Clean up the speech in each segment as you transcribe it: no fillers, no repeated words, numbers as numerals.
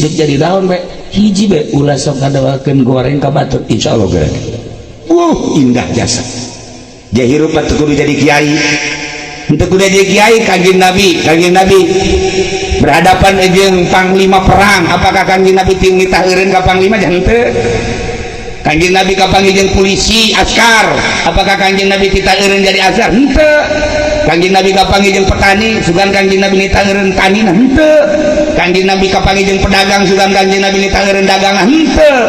Hidup jadi daun be hiji be ulah sok ngadawakeun goreng ka batur, insyaallah goreng. Indah jasa dia hirup teu kudu jadi kiai, teu kudu jadi kiai. Kanjeng Nabi, Kanjeng Nabi berhadapan jeung panglima perang, apakah Kanjeng Nabi ting nitah eureun ka panglima? Jangan teu. Kanjeng Nabi kapanggih jeung polisi askar, apakah Kanjeng Nabi titah eureun jadi askar? Henteu. Kanjeng Nabi kapanggih jeung petani, sugan Kanjeng Nabi nitah eureun tani? Nah, henteu. Kanjeng Nabi kapanggih jeung pedagang, sugan Kanjeng Nabi nitah eureun dagang? Henteu.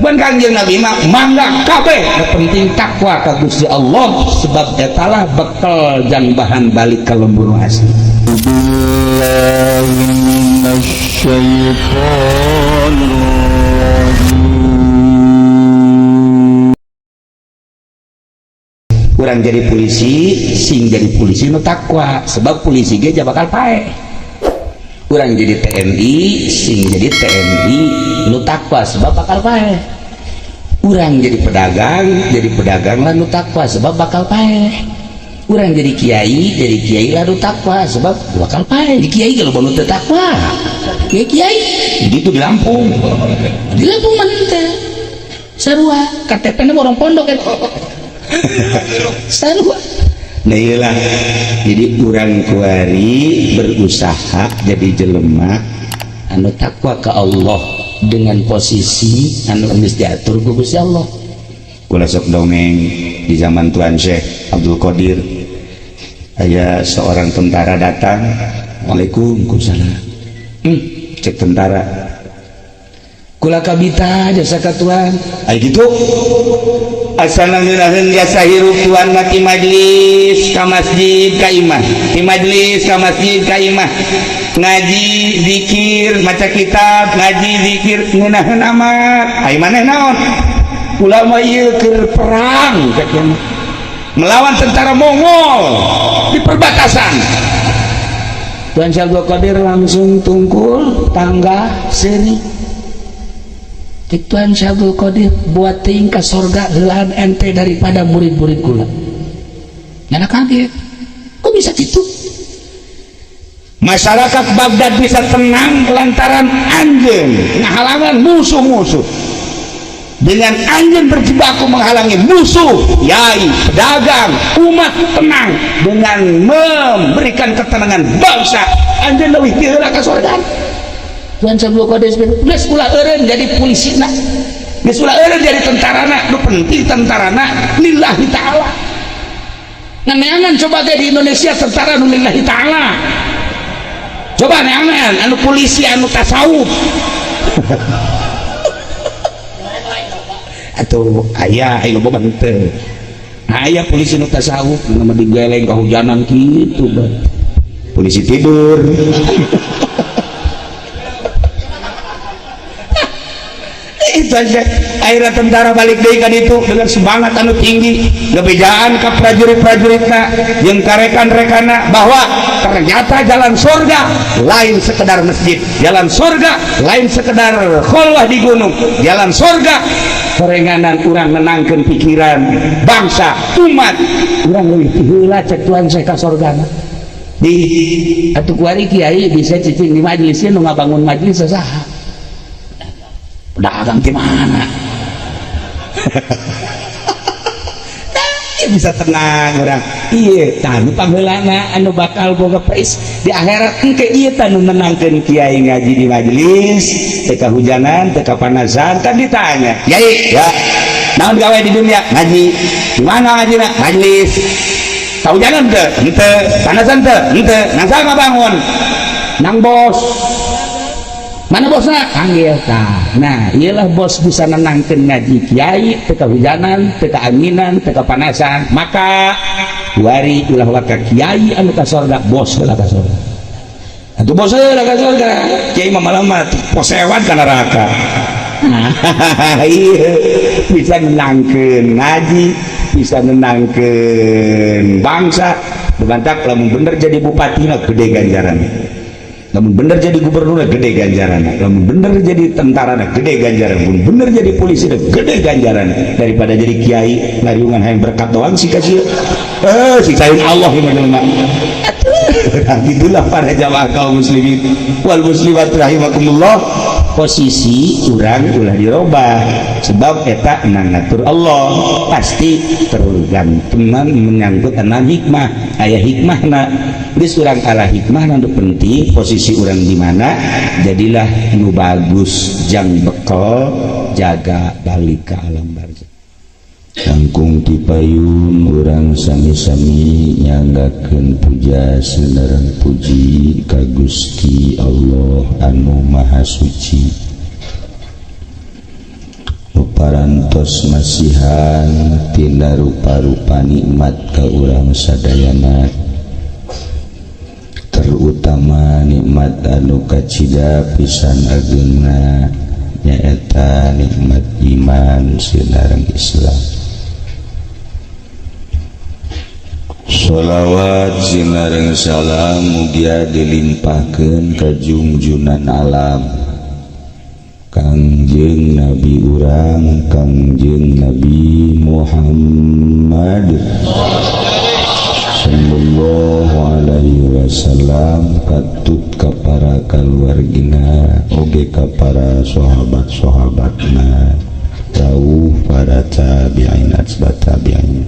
Bukan, Kanjeng Nabi mah mangga kabeh, nu penting takwa ka Gusti Allah, sebab etalah bekal jang bahan balik ka lembur asli. بالله من الشيطان الرجيم. Kurang jadi polisi, sing jadi polisi nu takwa, sebab polisi ge bakal paeh. Kurang jadi TNI, sing jadi TNI nu takwa, sebab bakal paeh. Urang jadi pedagang, jadi pedagang lah nu takwa, sebab bakal paeh. Urang jadi kiai, jadi kiai lah nu takwa, sebab bakal paeh. Di kiai kalau baru teu takwa kiai kiai gitu di Lampung, di Lampung mah teh sarua KTP na orang pondok kan sarua. Nah, iyalah, jadi urang kuari berusaha jadi jelema anu takwa ke Allah dengan posisi anu geus diatur ku Gusti Allah. Kula sok dongeng, di zaman Tuan Syekh Abdul Qadir aya seorang tentara datang. Waalaikumsalam. Cek tentara, "Kula kabita jasa ka tuan." Ay gitu, asal ngeunaheun jasa hirup tuan mah ti majlis ka masjid ka imah, ti majlis ka masjid ka imah, ngaji, zikir, maca kitab, ngaji, zikir, ngeunaheun amat. Ai maneh naon? "Kula mah ieu keur perang," cek dia mah, melawan tentara Mongol di perbatasan. Tuan Syekh Abdul Qadir langsung tungkul tangga seuri. Cek Tuan Syekh Abdul Qadir, "Buat ting ka sorga heulaan ente daripada murid-murid kula." Nyana kaget, kok bisa gitu? Masyarakat Baghdad bisa tenang lantaran anjeun ngahalangan musuh-musuh. Dengan anjeun berjibaku menghalangi musuh, yai, pedagang, umat tenang dengan memberikan ketenangan bangsa. Anjeun leuwih ti heula ka sorga. Tuan Syekh Abdul Qadir, "Geus ulah eureun jadi polisi na, Geus ulah eureun jadi tentarana, nu penting tentarana lillahi ta'ala." Neangan coba ge di Indonesia tentara nu lillahi ta'ala. Coba neangan anu polisi anu tasawuf. Atau aya, ayo loba henteu. Aya polisi nu tasawuf nu mah digeleng kehujanan kitu, Bang. Polisi tidur. Itu aja, akhirnya tentara balik deui ka ditu dengan semangat anu tinggi, ngebejaan ka prajurit-prajuritna jeung ka rekan-rekanna bahwa ternyata jalan surga lain sekedar masjid, jalan surga lain sekedar kholwah di gunung, jalan surga sorenganan urang nenangkeun pikiran bangsa umat urang leuwih ti heula, cek Tuhan saya, ka sorgana. Di Atuh kuari kiai bisa cicing di majelis, nu ngabangun majelis saha? Pedagang di mana? Nah, bisa tenang orang iya tanu pangheulana anu bakal boga pais di akhirat engke. Ieu tanu nenangkeun kiai ngaji di majelis teu kahujanan, teu kapanasan. Kan ditanya, "Kiai ya, naon gawe di dunia?" "Ngaji." "Di mana ngaji?" "Majelis." "Kahujanan teu?" "Henteu." "Panasan teu?" "Henteu." "Nang saha ngabangun?" "Nang bos." "Mana bosna? Panggil." Tah, nah iyalah bos bisa nenangkeun ngaji kiai teu kahujanan, teu kaanginan, teu kapanasan. Maka wari ulah waka kiai anu ka sorga, bos heula ka sorga. Atuh bos heula ka sorga, kiai mah malah mah posewan ka neraka. Iya, bisa nenangkeun ngaji, bisa nenangkeun bangsa. Bebantak lamun bener jadi bupati na gede ganjaran, lamun bener jadi gubernur gede ganjaran, lamun bener jadi tentara gede ganjaran, lamun bener jadi polisi gede ganjaran, daripada jadi kiai ngariungan hayang berkat doang sih kasih siksain Allah. Gimana? terang. Itulah para jamaah kaum muslimin wal muslimat rahimakumullah, posisi urang ulah dirobah sebab eta ngatur Allah pasti tergantung menyangkut enam hikmah, aya hikmahna geus urang ala hikmah. Nu penting posisi urang di mana, jadilah nu bagus jang bekal jaga balik ke alam barzah. Langkung tipayun urang sami-sami nyanggakeun puja sinareng puji ka Gusti Allah anu Maha Suci, parantos masihan tina rupa-rupa nikmat ka urang sadayana, terutama nikmat anu kacida pisan ageungna, nyaeta nikmat iman sinareng Islam. Sholawat sinareng salam mugia dilimpahkeun ka junjunan alam Kangjeng Nabi urang, Kangjeng Nabi Muhammad sallallahu alaihi wasallam, katut ka para kaluargina oge ka para sahabat-sahabatna, rawuh para tabi'in atba tabi'in,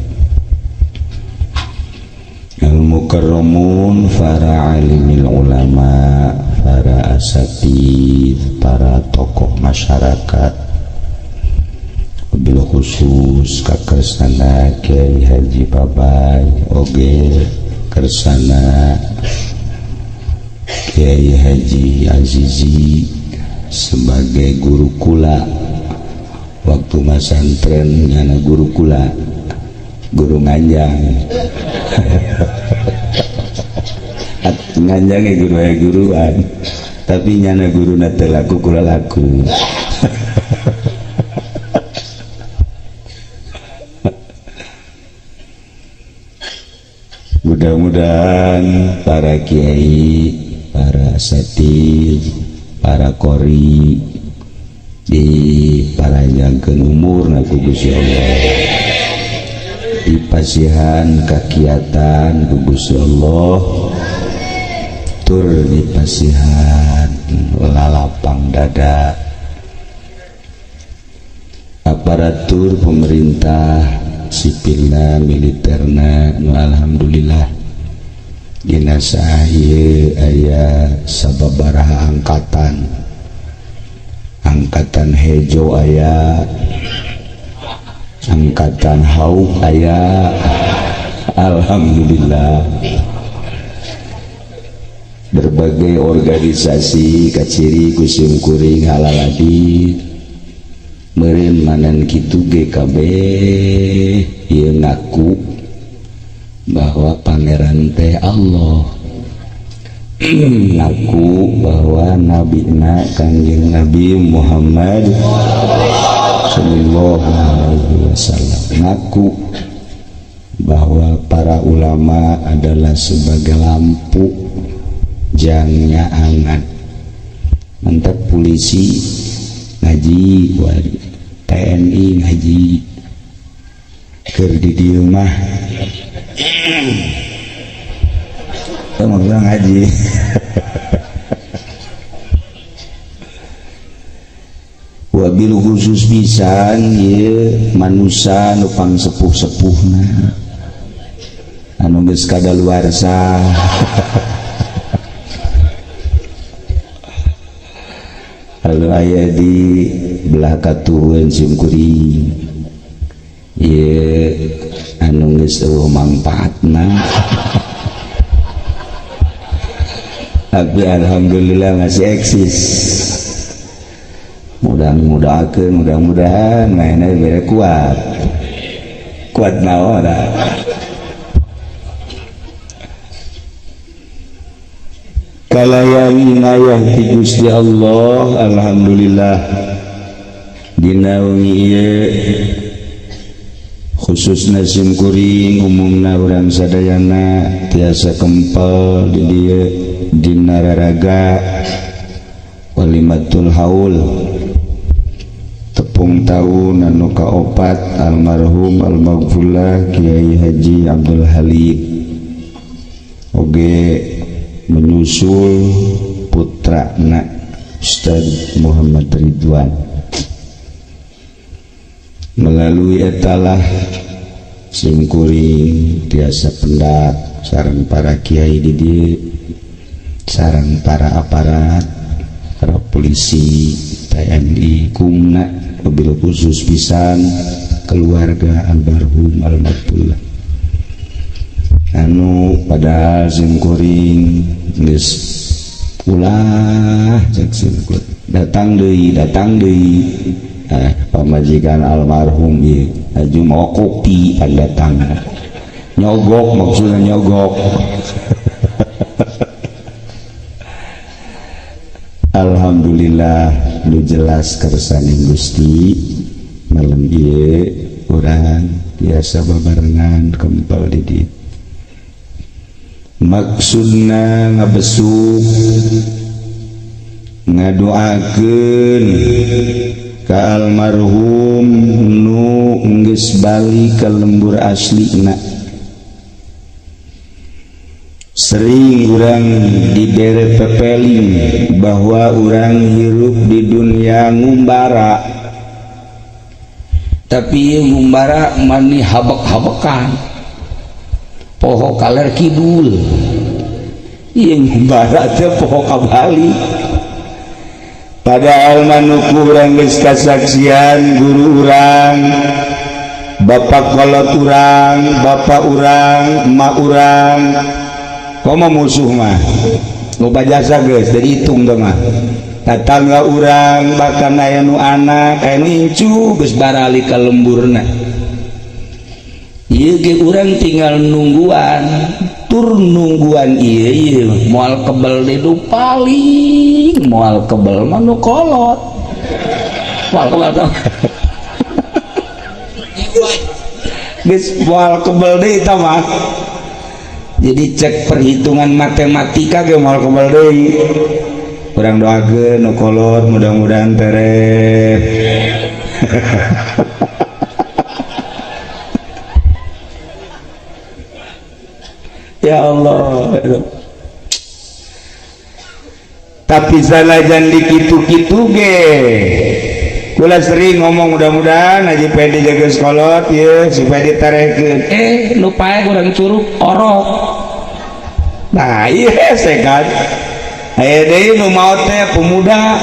al-mukarramun, para alimil ulama, para asatid, para tokoh masyarakat, bil khusus kakersana Kiai Haji Babay oge kersana Kiai Haji Azizi sebagai guru kula waktu masantren, nyana guru kula, guru nganjang. Nganjangnya guru ya guruan, tapi nyana guru nate laku kula laku. Mudah-mudahan para kiai, para asatid, para qori diparanjangkeun umurna ku Gusti Allah, dipasihan kakiatan ku Gusti Allah, tur dipasihan lalapang dada. Aparatur pemerintah sipilna militerna nu alhamdulillah dina saah ieu aya sababaraha angkatan, angkatan hejo aya, angkatan hauk aya, alhamdulillah. Berbagai organisasi kaciri kusim kuring halaladi meureun manan kitu GKB ieu ngaku bahwa pangeran teh Allah, ngaku bahwa nabina Kangjeng Nabi Muhammad sallallahu alaihi wasallam, ngaku bahwa para ulama adalah sebagai lampu jangnya angat. Mantap polisi ngaji, TNI ngaji, keur di dieu mah maksudnya ngaji. Wabil khusus pisan ieu manusa nu pangsepuh-sepuhna anu geus kadaluarsa. Lalu aya di belah katuhun simkuring ieu anu geus eueuh mangpaatna, tapi alhamdulillah masih eksis. Mudah-mudahan, mudah-mudahan mainnya bere kuat kuat naon. Kalayan inayah ti Gusti Allah, alhamdulillah dina wengi ieu khususna simkuring umumna urang sadayana tiasa kempel di dieu dina raraga walimatul haul tepung taun anu kaopat almarhum almaghfurlah Kiai Haji Abdul Halim oge Menyusul putrana Ustaz Muhammad Ridwan melalui etalah simkuring tiasa pendak sareng para kiai di dieu, sareng para aparat, para polisi, TNI, kumna mobil khusus pisan keluarga almarhum almarhumah anu padahal simkuring geus ulah cek simkuring datang deui, datang deui. Pamajikan almarhum ieu aju mau kopi pan datang nyogok, maksudnya nyogok. Alhamdulillah nu jelas kersaning Gusti malam ieu urang biasa babarengan kempel di dieu. Maksudna ngabesuk ngadoakeun ka almarhum nu geus balik ka lembur aslina. Sering urang dibere pepeling bahwa urang hirup di dunia ngumbara, tapi ngumbara mani habek-habekan poho kaler kidul. Ieu ngumbara teh poho ka Bali. Padahal manuku urang geus kasaksian guru urang, bapak kolot urang, bapak urang, emak urang, komo musuh mah loba jasa geus jadi hitung teh mah. Tatangga urang bahkan aya nu anak, aya nu incu geus barali ka lemburna. Ieu ge urang tinggal nungguan, tur nungguan ieu ieu moal kebel deui paling moal kebel mah nu kolot. Moal kebel tah. Geus moal kebel deui tah mah. Jadi cek perhitungan matematika ge moal kebel deui. Urang doakeun nu kolot mudah-mudahan tereh. Ya Allah. Tapi sanajan dikitu-kitu ge kula sering ngomong mudah-mudahan Haji Pedi jaga sekolot ya supaya ditarekeun. Nu pae urang curug orok. Nah iya sekat. Aya deui nu maot teh pemuda,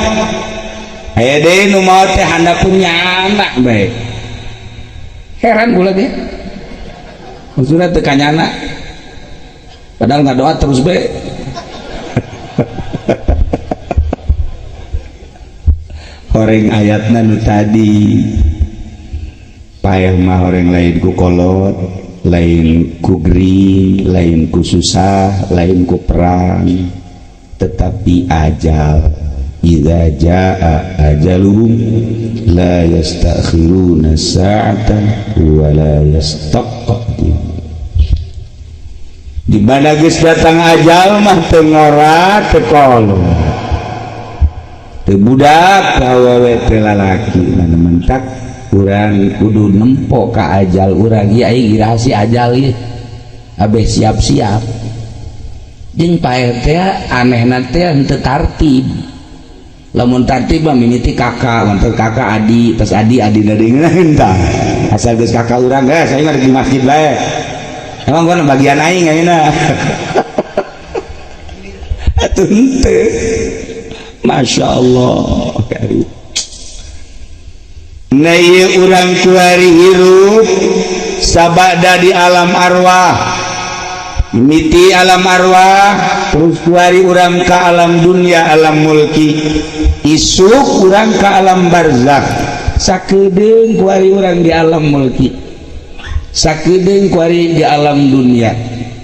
aya deui nu maot teh handapun nyana bae. Heran kula ge. Maksudna teu kanyana. Padahal nggak doa terus be. Horeng ayatna nu tadi paeh mah horeng lain ku kolot, lain ku gering, lain ku susah, lain ku perang, tetapi ajal. Idza jaa ajaluhum la yastakhiruna sa'atan wa la yastaqdimun. Di mana geus datang ajal mah teu ngora teu kolot, teu budak awewe teu lalaki. Mana mentak urang kudu nempo ka ajal urang. Ieu aing iraha ajal ieu abeh siap-siap. Jeung paeh teh anehna teh henteu tartib. Lamun tartib mah mimiti kakak, mantep kakak adi, tas adi adi deungeun tah. Asal geus kakak urang geus aing mah di masjid bae. Emang gua bagian aing ayeuna. Atuh henteu. Masya Allah. Nah ieu urang kuari hirup sabada di alam arwah, mimiti alam arwah terus kuari urang ka alam dunia, alam mulki, isuk urang ka alam barzakh. Sakedeung kuari urang di alam mulki, sakedeung kuari di alam dunia.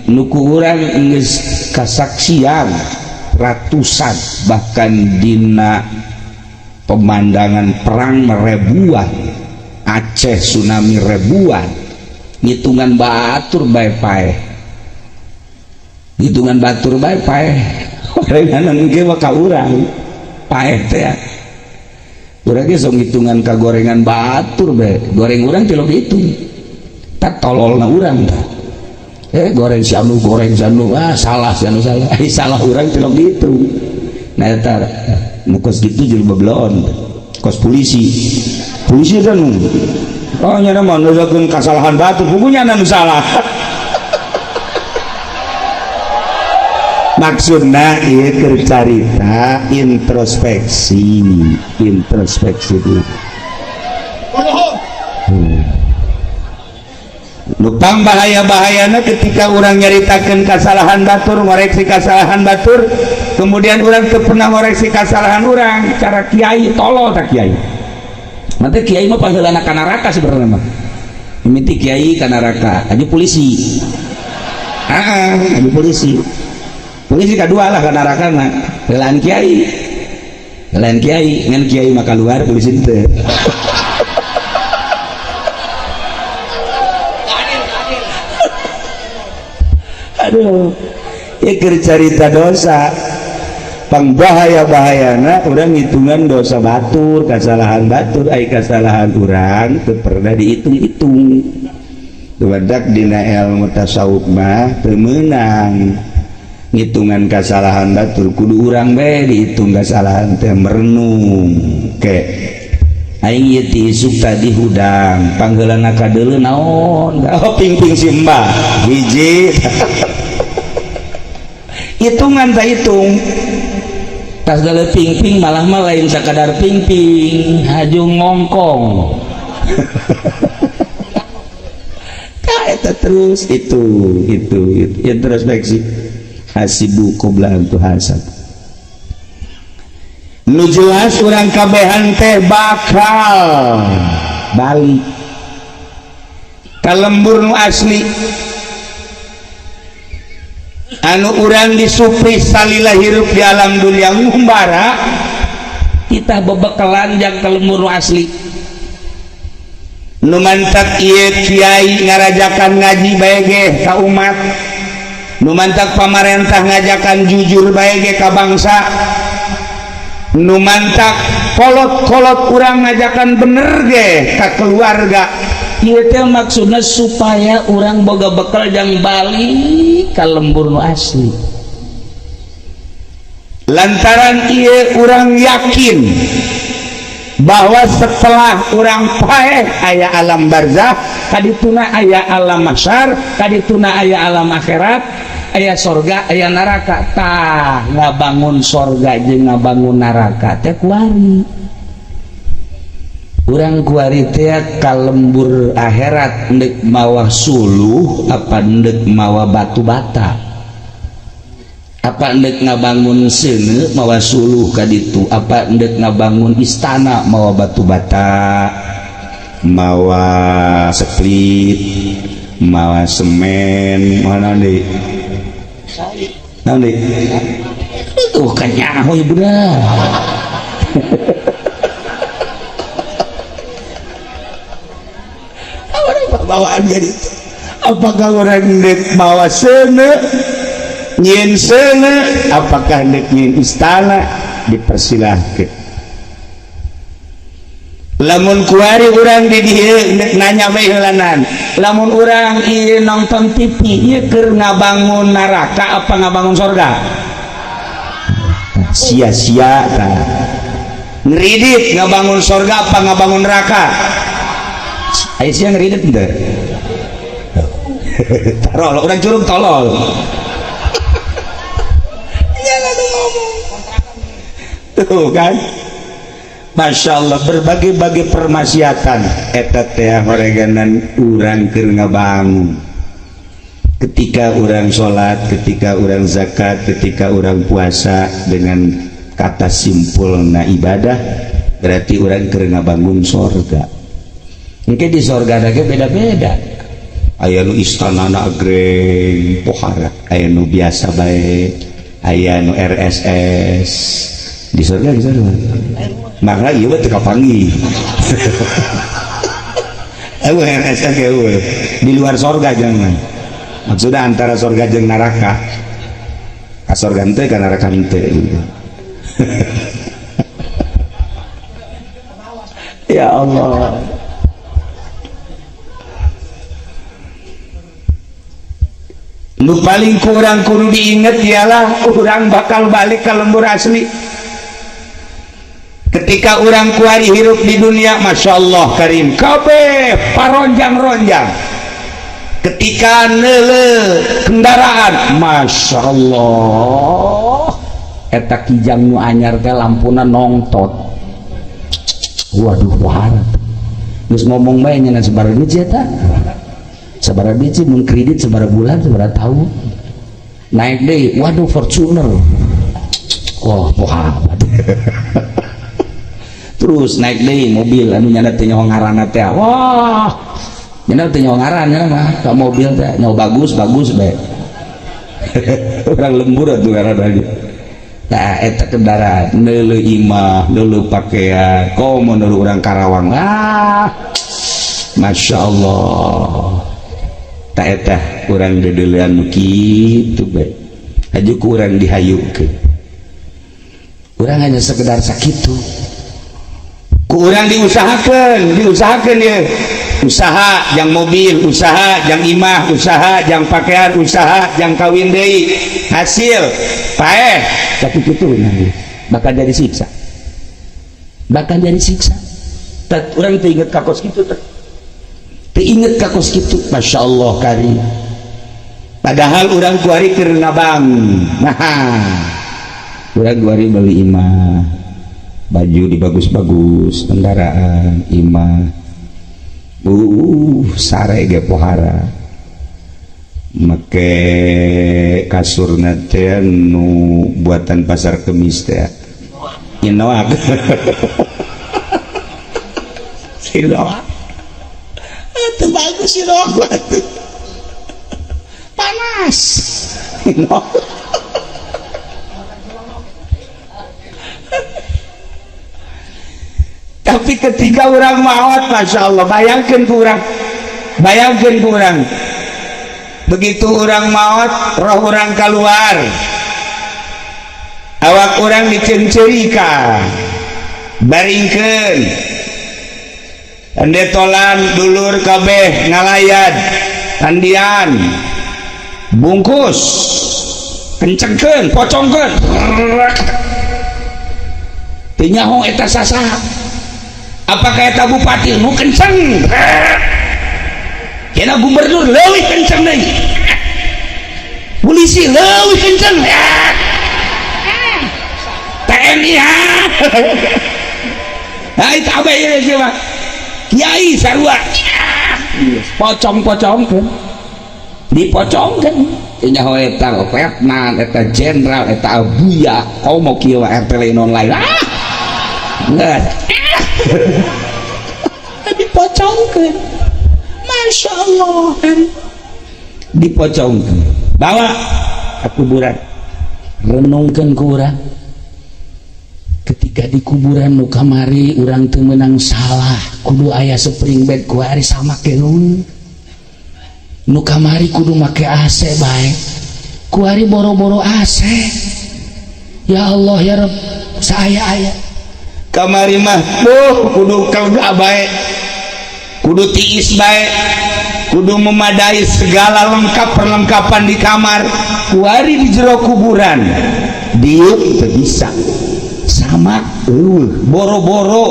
Nu ku urang geus kasaksian ratusan bahkan dina pemandangan perang ribuan, Aceh tsunami ribuan, ngitungan batur bae paeh, ngitungan batur bae paeh. Gorengan ge mah ka urang paeh teh. Urang ge sok ngitungan ka gorengan batur bae, goreng urang tilok hitung. Tak tololna urang tah. Goreng si anu, goreng si anu, ah salah si anu salah. Salah urang tilok gitu. Nah eta nu kos gitu jadi bebelon. Kos polisi. Polisi kan oh nya mah nusakeun kasalahan batur, pugunya anu salah. Maksudna ieu keur carita introspeksi, introspeksi diri. Lupang bahaya-bahayana ketika orang nyaritakan kesalahan batur, ngoreksi kesalahan batur, kemudian orang teu pernah ngoreksi kesalahan orang, cara kiai tolol tak kiai. Nanti kiai mah pangheulana ka neraka sebenarnya mah. Mimiti kiai ka neraka, aju polisi. Heeh, aju polisi. Polisi kadua lah ka neraka mah. Heulaan kiai. Heulaan kiai, ngan kiai mah keluar polisi teu. Aduh, ya keur carita dosa pangbahaya-bahayana urang hitungan dosa batur, kesalahan batur, ai kesalahan urang teu pernah dihitung-hitung. Tubadak dina ilmu tasawuf mah teu meunang ngitungan kesalahan batur, kudu urang bae dihitung kesalahan teh merenung. Ke aing ieu ti isuk tadi hudang, pangheulana kadeuleu naon? Oh ping-ping si mbah hiji. Hitungan tak hitung tas dale ping-ping malah mah lain sakadar ping-ping haju ngongkong. Eta terus itu introspeksi hasibu qabla an tuhasab. Nu jelas urang kabehan teh bakal balik ka lembur nu asli anu urang disupri salila hirup di alam dunia ngumbara kita bebekalan jang ka lembur nu asli. Nu mantak ieu kiai ngarajakan ngaji bae ge ka umat, nu mantak pamarentah ngajakan jujur bae ge ka bangsa, nu mantak kolot-kolot urang ngajakan bener ge ka keluarga. Ieu teh maksudna supaya urang boga bekal jang balik ka lembur nu asli. Lantaran ieu urang yakin bahwa setelah urang paeh aya alam barzah, kadituna aya alam mahsyar, kadituna aya alam akhirat, aya sorga, aya neraka. Tah ngabangun sorga jeung ngabangun neraka teh kuari. Urang kuari teh ka lembur akhirat ndek mawa suluh apa ndek mawa batu bata, apa ndek ngabangun seuneu mawa suluh ka ditu, apa ndek ngabangun istana mawa batu bata, mawa split, mawa semen, mana deui? Naon deui? Tuh kanyaho ieu budak. Bawaan jadi apakah orang dek mawa seuneu nyieun seuneu, apakah dek nyieun istana, dipersilahkeun. Lamun kuari urang di dieu dek nanya bae heulanan, lamun urang ieu nonton TV ieu keur ngabangun neraka apa ngabangun sorga? Sia-sia tah. Ngeridit ngabangun sorga apa ngabangun neraka? Ayo sia ngeridit henteu? Tarol, urang curug tolol. Jangan ngomong. Tuh kan? Masya Allah, berbagai-bagai permaksiatan eta teh horeganan urang keur ngabangun. Ketika urang salat, ketika urang zakat, ketika urang puasa, dengan kata simpulna ibadah berarti urang keur ngabangun sorga. Mungkin di sorga ada beda-beda. Aya nu istanana agreng pohara, aya nu biasa bae, aya nu RSS. Di sorga di sorga. Maka ieu mah teu kapanggih. Eueuh RSS eueuh. Di luar sorga jangan. Maksudnya antara sorga jeung neraka. Ka sorga henteu ka neraka henteu gitu. Ya Allah. Nu paling kurang kudu diinget ialah urang bakal balik ke lembur asli. Ketika urang kuari hirup di dunia, Masya Allah karim, kabeh paronjang-ronjang. Ketika neuleuh kendaraan, Masya Allah, eta Kijang nu anyar teh lampuna nongtot. Waduh, pohara. Geus ngomong bae nya sabaraha duit sih eta? Sabaraha duit sih mun kredit, sabaraha bulan, sabaraha tahun? Naik deui, waduh, Fortuner. Wah, pohara. Terus naik deui mobil anu nyana teh nyaho ngaranna teh. Wah, nyana teh nyaho ngaran nya mah ka mobil teh nyaho bagus bagus bae. Urang lembur atuh ngaranna ge. Nah, eta kendaraan, neuleuh imah, neuleuh pakaian, komo neuleuh urang Karawang. Ah, Masya Allah. Tak eta urang deudeulean nu kitu bae. Haju ku urang dihayukeun. Urang hanya sekedar sakitu. Ku urang diusahakeun, diusahakeun ieu. Usaha jang mobil, usaha jang imah, usaha jang pakaian, usaha jang kawin deui. Hasil paeh tapi kitu bakal jadi siksa. Bakal jadi siksa. Tat urang teu inget ka kos kitu teh. Teu inget ka kos kitu, Masya Allah karim. Padahal urang kuari keur ngabang. Nah, urang kuari beli imah, baju dibagus-bagus, kendaraan, imah. Sare ge pohara. Make kasurna teh nu buatan Pasar Kemis teh. Inoak. Inoak. Itu bagus inoak. Panas. Inoak. Tapi ketika orang maot, Masya Allah, bayangkan kurang, bayangkan kurang. Begitu orang maot, roh orang keluar, awak orang dicencerikan, baringkeun, andetolan dulur kabeh ngalayat, tandian, bungkus, kencengkeun, pocongkeun, teu nyaho eta sasaha. Apakah eta bupati nu kenceng? Kena gubernur leuwih kenceng deui. Polisi leuwih kenceng. TNI ha. Nah, itu apa ieu mah? Kiai sarua. Pocong-pocongkeun. Dipocongkeun. Nyaho eta letnan, eta jenderal, eta abuya, komo kieu RT lain online. Ah. Geus. Dipocongkeun. Masya Allah kan. Dipocongkeun. Bawa ke kuburan. Renungkeun ku urang. Ketika di kuburan nu kamari urang teu meunang salah, kudu aya spring bed kuari sama keun. Nu kamari kudu make AC bae. Kuari boro-boro AC. Ya Allah ya Rabb, saaya-aya. Kamari mah tuh kudu kerja bae, kudu tiis bae, kudu memadai segala lengkap perlengkapan di kamar. Kuari di jero kuburan diuk teu bisa sama boro-boro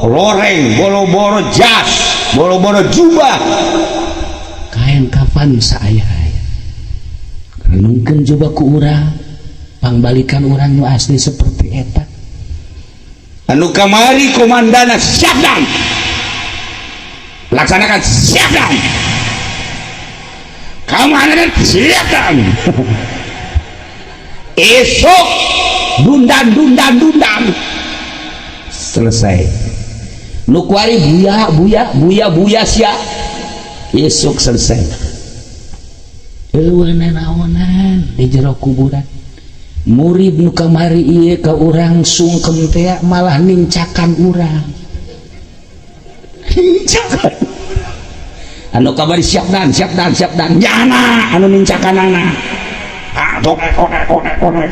loreng, boro-boro jas, boro-boro jubah, kain kafan saaya-aya. Renungkeun coba ku urang, pangbalikan urang nu asli seperti eta. Anu kamari komandana siap dan laksanakan, siap dan komandan siap dan esok dundan dundan dundan selesai. Nu kuari buya buya buya buya sia esok selesai. Eueuh naonan di jero kuburan. Murid nu kamari ieu ka urang sungkem teh malah nincakan urang. Nincakan. Anu kamari siap dan siap dan siap dan jana anu nincakanana. Ah tonek tonek tonek tonek.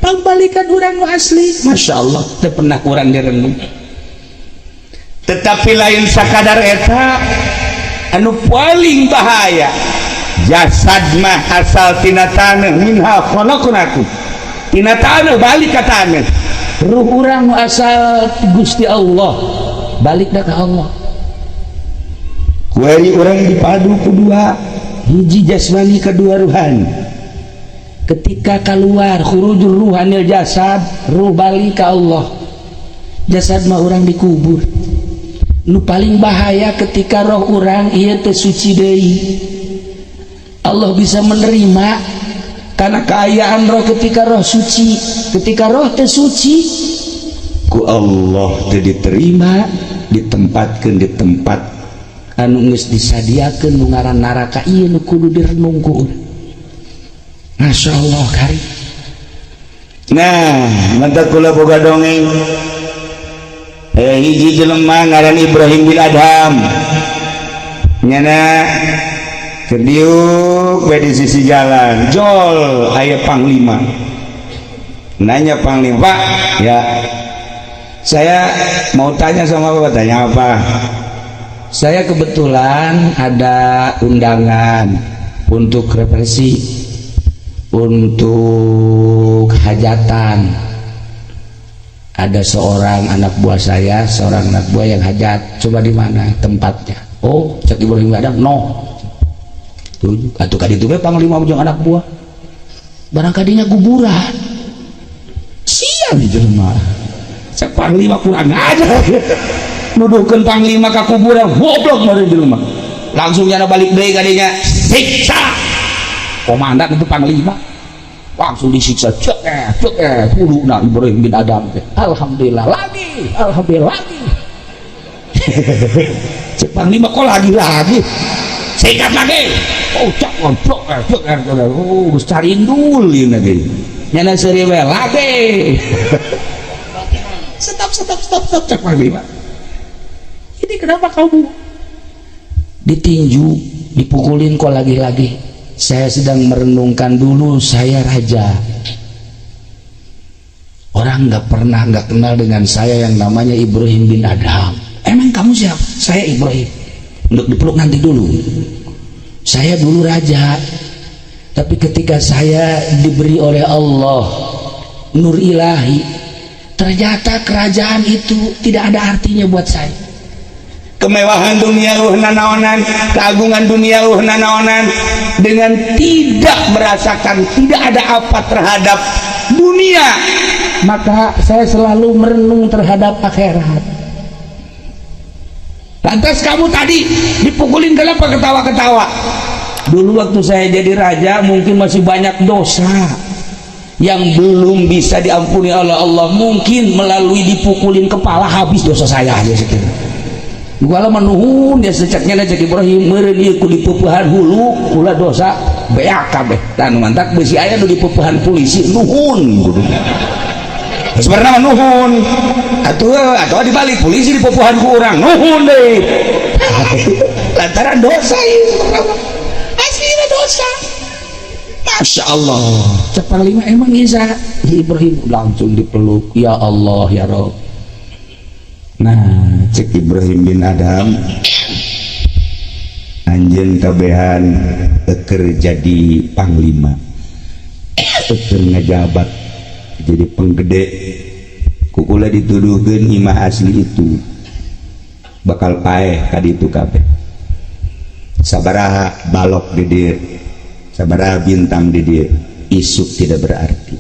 Pangbalikan urang nu asli. Masya Allah teu pernah urang direnung. Tetapi lain sakadar eta, Anu paling bahaya, jasad mah asal tina taneuh, minha khalaqnakum, tina taneuh balik ka taneuh. Ruh urang nu asal ti Gusti Allah balik dah ke Allah. Kuari urang dipadu ku dua, hiji jasmani, kedua ruhani. Ketika keluar khurujur ruhanil jasad, ruh balik ke Allah, jasad mah urang dikubur. Nu paling bahaya ketika roh urang ieu teh suci deui, Allah bisa menerima karena keayaan roh ketika roh suci. Ketika roh teh suci, ku Allah teh diterima, ditempatkan di tempat anu geus disadiakeun, nu ngaran neraka. Ieu nu kudu direnung ku urang. Masya Allah kari. Nah, mantap, kula boga dongeng. Hiji jelema ngaran Ibrahim bin Adham, nyana keur diuk we di sisi jalan, jol aya panglima. Nanya panglima, "Pak, ya, saya mau tanya sama Bapak." "Tanya apa?" "Saya kebetulan ada undangan untuk represi, untuk hajatan. Ada seorang anak buah saya, seorang anak buah yang hajat. Coba di mana tempatnya?" "Oh," cek Ibrahim Adam, "no." Tujuh. Atuh ka ditu we panglima jeung anak buah. Barang kadinya kuburan. Sia di jelema. Cek panglima, "Kurang aja, nuduhkeun panglima ka kuburan, goblok meureun jelema." Langsung nyana balik deui kadinya, siksa. Komandan itu panglima langsung disiksa, cek eh cek eh huluna Ibrahim bin Adam teh. Alhamdulillah lagi, alhamdulillah lagi. Cek panglima, "Kok lagi lagi?" "Sikat lagi." Oh, cak ngobrol eh cek eh. Oh, geus carindul ieu lagi. Nyana seuri we lagi. "Stop, stop, stop, stop," cek panglima. "Ini kenapa kamu ditinju, dipukulin, kok lagi-lagi?" "Saya sedang merenungkan, dulu saya raja. Orang nggak pernah nggak kenal dengan saya yang namanya Ibrahim bin Adham." "Emang kamu siapa?" "Saya Ibrahim." Untuk dipeluk nanti dulu. "Saya dulu raja, tapi ketika saya diberi oleh Allah nur ilahi, ternyata kerajaan itu tidak ada artinya buat saya." Kemewahan dunia euweuh nanaonan, keagungan dunia euweuh nanaonan. Dengan tidak merasakan, tidak ada apa terhadap dunia, maka saya selalu merenung terhadap akhirat. "Lantas kamu tadi dipukulin kenapa ketawa-ketawa?" "Dulu waktu saya jadi raja mungkin masih banyak dosa yang belum bisa diampuni oleh Allah. Mungkin melalui dipukulin kepala habis dosa saya aja sekian." Gua menuhun dia secaknya cek Ibrahim, meureun ieu ku dipeupehan hulu kula dosa beak kabeh dan mantak besi aya nu dipeupehan polisi nuhun kudu. Sebenarnya mah nuhun atuh, atau dibalik, polisi dipeupehan ku urang nuhun deh, lantaran dosa ieu sebenarnya aslinya dosa. Masya Allah. Cek panglima, "Emang bisa Ibrahim?" Langsung dipeluk, "Ya Allah, ya Rob." Nah, cek Ibrahim bin Adam, "Anjeun kabehan eker jadi panglima, eker ngajabat jadi penggede, ku kula dituduhkeun imah asli itu bakal paeh ka ditu kabeh. Sabaraha balok di dieu, sabaraha bintang di dieu, isuk tidak berarti.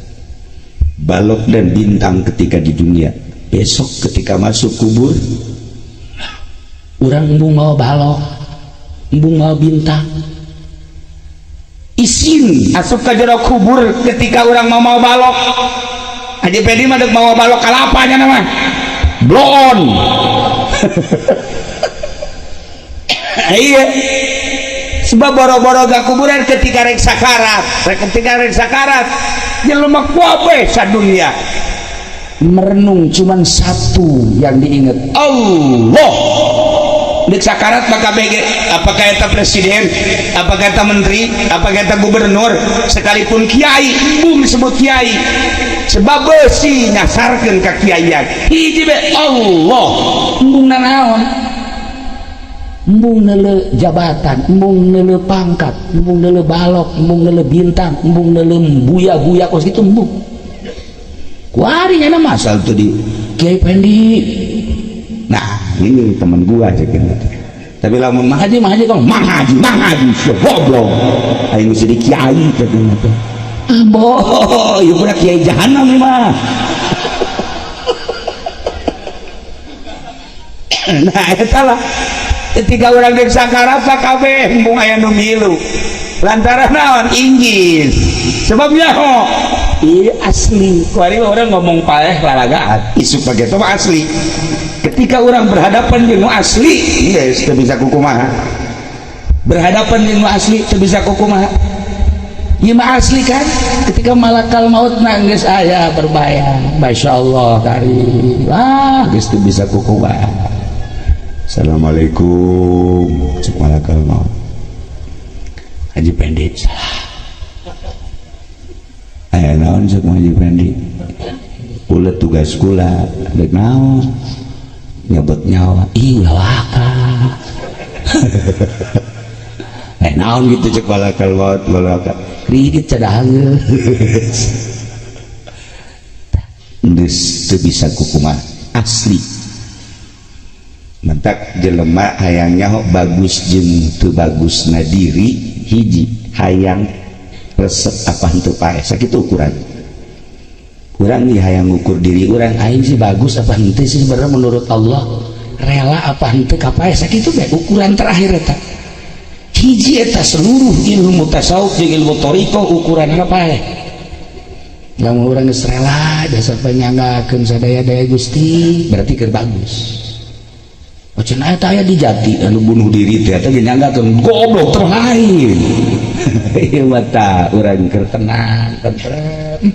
Balok dan bintang ketika di dunia, besok ketika masuk kubur." Urang embung mau balok, embung mau bintang. Isin asup ka jero kubur ketika orang mau mau balok. Haji Pedi mah dek mau balok kalapanya nama bloon. Iya, sebab boro-boro gak kuburan, ketika rek sakarat, rek ketika rek sakarat jelema kabeh sadunia merenung, cuman satu yang diingat. Allah. Dek sakarat maka BG, apakah eta presiden, apakah eta menteri, apakah eta gubernur, sekalipun kiai, embung disebut kiai, sebab besi nyasarkeun ka kiaian. Hiji be Allah. Embung nanaon. Embung neuleu jabatan, embung neuleu pangkat, embung neuleu balok, embung neuleu bintang, embung neuleu buya-buya kos kitu embung. Kuari nya masal tuh di Kiai Pendi. Nah, ini teman gua aja gitu. Tapi lamun Mang Haji, Mang Haji kong, Mang Haji, Mang Haji, goblok. Aing geus jadi kiai katanya teh. Ah, boh, ieu budak kiai jahanam ieu mah. Nah, eta lah. Ketika orang dek sakarat kabeh embung aya nu milu. Lantaran naon? Inggris. Sebabnya ho, iya asli. Kuari orang ngomong paeh lalagaan, isuk bagian itu mah asli. Ketika orang berhadapan dengan asli, geus teu bisa kukumaha. Berhadapan dengan asli teu bisa kukumaha. Ieu mah asli kan? Ketika malakal maut na geus aya berbayang. Masyaallah kari. Ah, geus teu bisa kukumaha. Assalamualaikum. Cek malakal maut. Haji Pendi salah. Aya naon cek Haji Pendi? Ulah tugas kula, dek naon? Nyebut nyawa. Ih, ulah waka. Eh naon gitu cek malakal maut, malakal. Kredit cadah geus. Geus teu bisa kukumaha asli. Mentak jelema hayangnya ho bagus jeung teu bagusna diri hiji hayang resep apa henteu paeh sakitu ukuran urang nih hayang ngukur diri urang aing sih bagus apa henteu sih sebenarnya menurut Allah rela apa henteu ka paeh sakitu bae ukuran terakhir eta hiji eta seluruh ilmu tasawuf jeung ilmu thariqah ukuranna paeh lamun urang geus rela dasar panyanggakeun sadaya-daya Gusti berarti keur bagus. Cenah eta aya di jati anu bunuh diri teh eta nyanggakeun goblok terlain. Ieu mah tah urang keur tenang tentrem.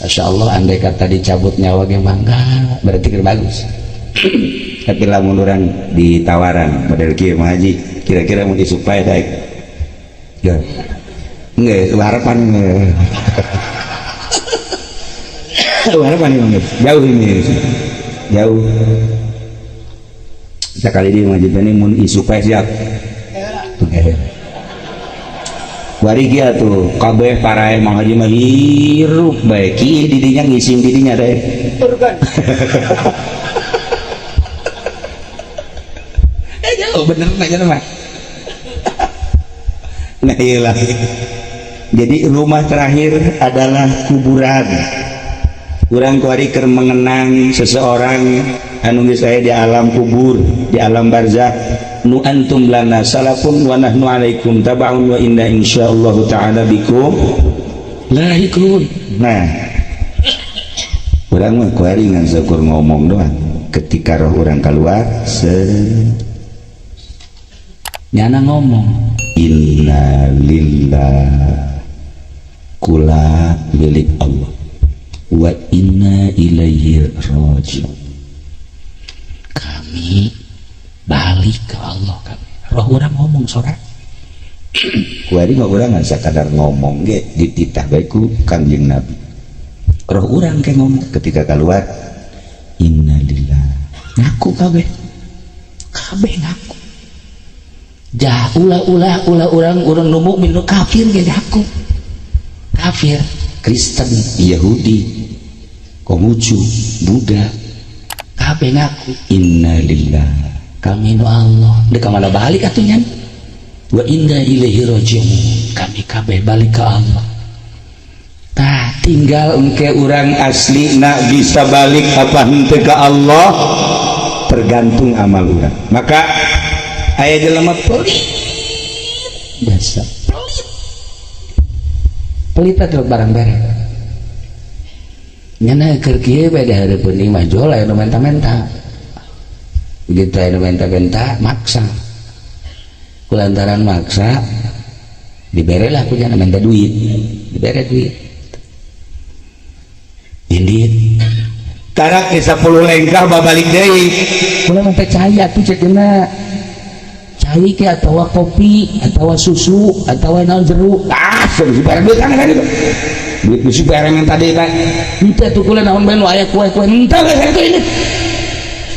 Masyaallah andai kata dicabut nyawa ge mangga berarti keur bagus. Tapi lamun urang ditawaran model kieu mah haji kira-kira mun isuk pae daek. Ya. Geus harapan. Harapan ini jauh ini. Jauh. Sekali di masjid ini mun isuk pae siap. Wari kieu tuh kabeh parae Mang Haji mah hirup bae kieu di dinya ngising di dinya deh. Eh jauh bener aja mah. Nah iyalah. Jadi rumah terakhir adalah kuburan. Urang kuari keur mengenang seseorang anu geus aya di alam kubur, di alam barzah. Nu antum lana salafun wa nahnu alaikum tabaun wa inna insyaallah taala bikum lahikun. Nah, urang mah kuari ngan syukur ngomong doang. Ketika roh urang keluar se nyana ngomong inna lillah kula milik Allah wa inna ilaihi rajiun. Kami balik ke Allah kami. Roh urang ngomong sora. Kuari mah urang ngan sakadar ngomong ge dititah bae ku Kangjeng Nabi. Roh urang ke ngomong ketika keluar inna lillah. Ngaku kabeh. Kabeh ngaku. Jah ulah-ulah ulah urang urang nu mukmin nu kafir ge ngaku. Kafir, Kristen, Yahudi, Konghucu, Buddha, kabeh ngaku inna lillah. Kami nu Allah. Dek mana balik atuh nya? Wa inna ilaihi rajiun. Kami kabeh balik ke Allah. Tah tinggal engke urang asli nak bisa balik apa henteu ke Allah tergantung amal urang. Maka aya jelema pelit biasa pelit. Pelit atuh barang bere. Nyana keur kieu bae di hareupeun imah jol aya nu menta-menta. Begitu aya nu menta-menta maksa. Kulantaran maksa diberelah ku jana menta duit, dibere duit. Indit tarak di 10 lengkah babalik deui. Kula menta cai atuh ceukna. Cai ke atawa kopi atawa susu atawa naon jeruk. Ah, geus dibere duit kan tadi. Duit bisi bareng yang tadi kan. Henteu atuh kula naon bae nu aya kue-kue henteu geus itu ini.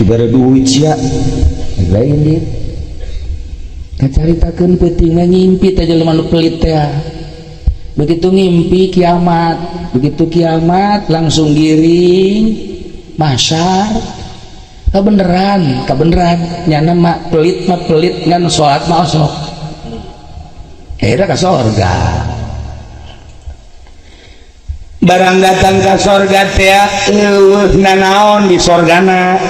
Dibere duit sia. Lain dit. Kacaritakeun peutingna ngimpi teh jelema nu pelit teh. Begitu ngimpi kiamat, begitu kiamat langsung giring mahsyar. Kabeneran, kabeneran nyana mah pelit ngan salat mah osok. Akhirnya ka sorga. Barang datang ka sorga teh, euweuh nanaon di sorgana.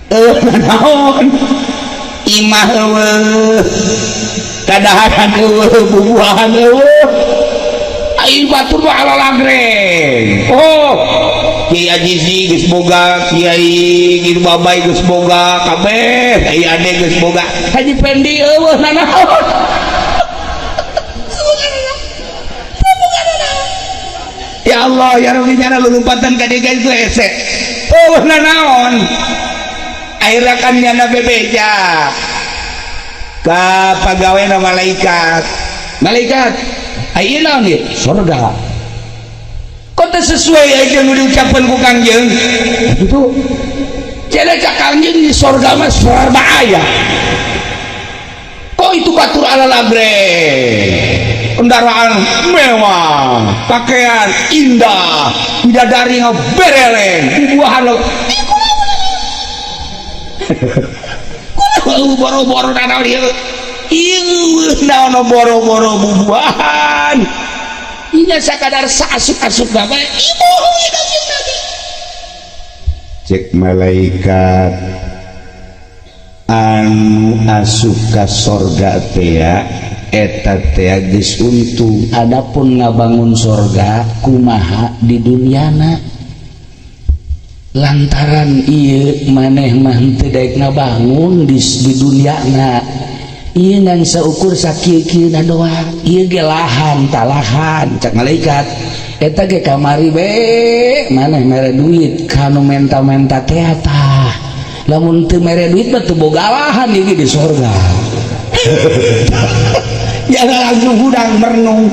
Euweuh nanaon, imah euweuh, kadaharan euweuh, bubuahan euweuh. Ai batur mah alalagreng. Oh, Kiai Ajizi geus boga, Kiai geus Babay geus boga, kabeh Kiai Ade geus boga. Haji Pendi euweuh nanaon. Ya Allah ya Rabbi, nyana lulumpatan ka dieu itu hese. Euweuh nanaon. Akhirnya kan nyana bebeja ka pagawena malaikat. Malaikat, ai naon ieu? Sorga. Kok teu sesuai aja nu diucapkeun ku Kangjeng? Itu jadi ka Kangjeng di sorga mah serba aya. Kok itu batur ala lagreng, kendaraan mewah, pakaian indah, bidadari bereleng, bubuahan lo. Boro-boro nanaon ieu? Ieu naon boro-boro bubuahan. Inya sakadar saasup-asup bae. Ibu Kanjeng Nabi. Cek malaikat anu asup ka sorga teh eta teh geus untung. Adapun ngabangun sorga kumaha di duniana, lantaran ieu maneh mah henteu daek ngabangun di duniana, ieu ngan saukur sakieu-kieuna doang, ieu ge lahan talahan. Cak malaikat eta ge kamari be maneh mere duit kanu menta-menta teh tah, lamun teu mere duit mah teu boga lahan ieu ge di sorga. Ya langsung hudang merenung,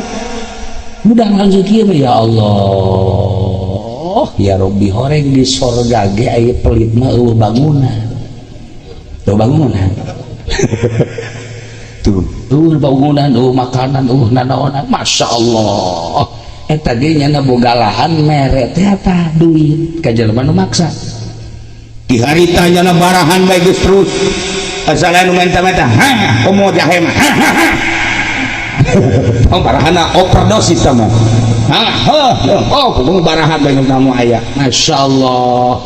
hudang langsung kieu, ya Allah ya Rabbi, horeng di sorga ge aya pelit mah eueuh bangunan, eueuh bangunan. Tuh eueuh bangunan, eueuh makanan, eueuh nanaonan. Masya Allah, eta ge nyana boga lahan mere teh tah duit ka jelema nu maksa. Di harita nyana barahan bae geus terus asal anu menta-menta, ha komo jahe mah, ha ha ha. Oh, barahana overdosis sama. Ha ha, oh kudu barahan bae kamu aya. Masya Allah,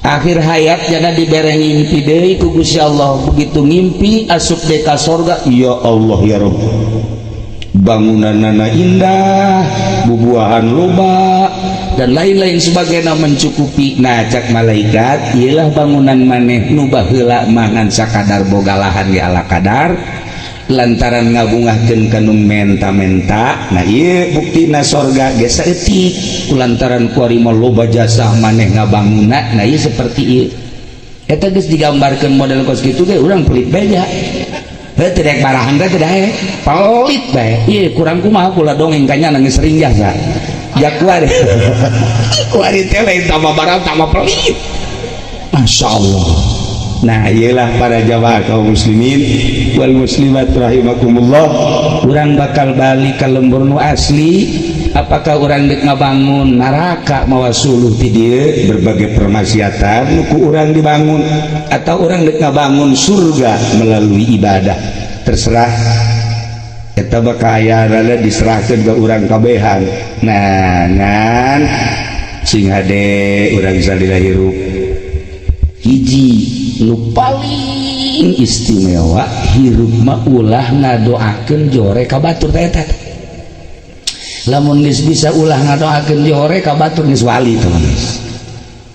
akhir hayat jana dibere ngimpi deui ku Gusti Allah. Begitu ngimpi asup deui ka sorga, ya Allah ya Rabb, bangunanana indah, bubuahan loba, dan lain-lain sebagainya mencukupi. Nah cak malaikat, iyalah bangunan maneh nu baheula mah ngan sakadar boga lahan ge ala kadar, lantaran ngabungahkeun ka nu menta-menta. Nah ieu buktina sorga ge saeutik lantaran kuari mah loba jasa maneh ngabangunna. Nah ieu seperti ieu eta geus digambarkeun model kos kitu ge urang pelit beja. Heuh, teu daek barahan teh, teu daek pelit bae. Ieu kurang kumaha kula dongeng ka nya nangis sering jasa jak kuari. Kuari teh lain tambah barang tambah pelit. Masya Allah. Nah iyalah para jamaah kaum muslimin wal muslimat rahimakumullah, urang bakal balik ka lembur nu asli. Apakah urang deuk ngabangun neraka mawa suluh ti dieu berbagai permaksiatan nu ku urang dibangun, atau urang deuk ngabangun surga melalui ibadah? Terserah, eta bakal aya diserahkeun ka urang kabehan. Nah ngan sing hade urang salila hirup, hiji nu paling istimewa hirup mah ulah ngadoakeun jore ka batur teh eta. Lamun geus bisa ulah ngadoakeun jore ka batur, geus wali teman.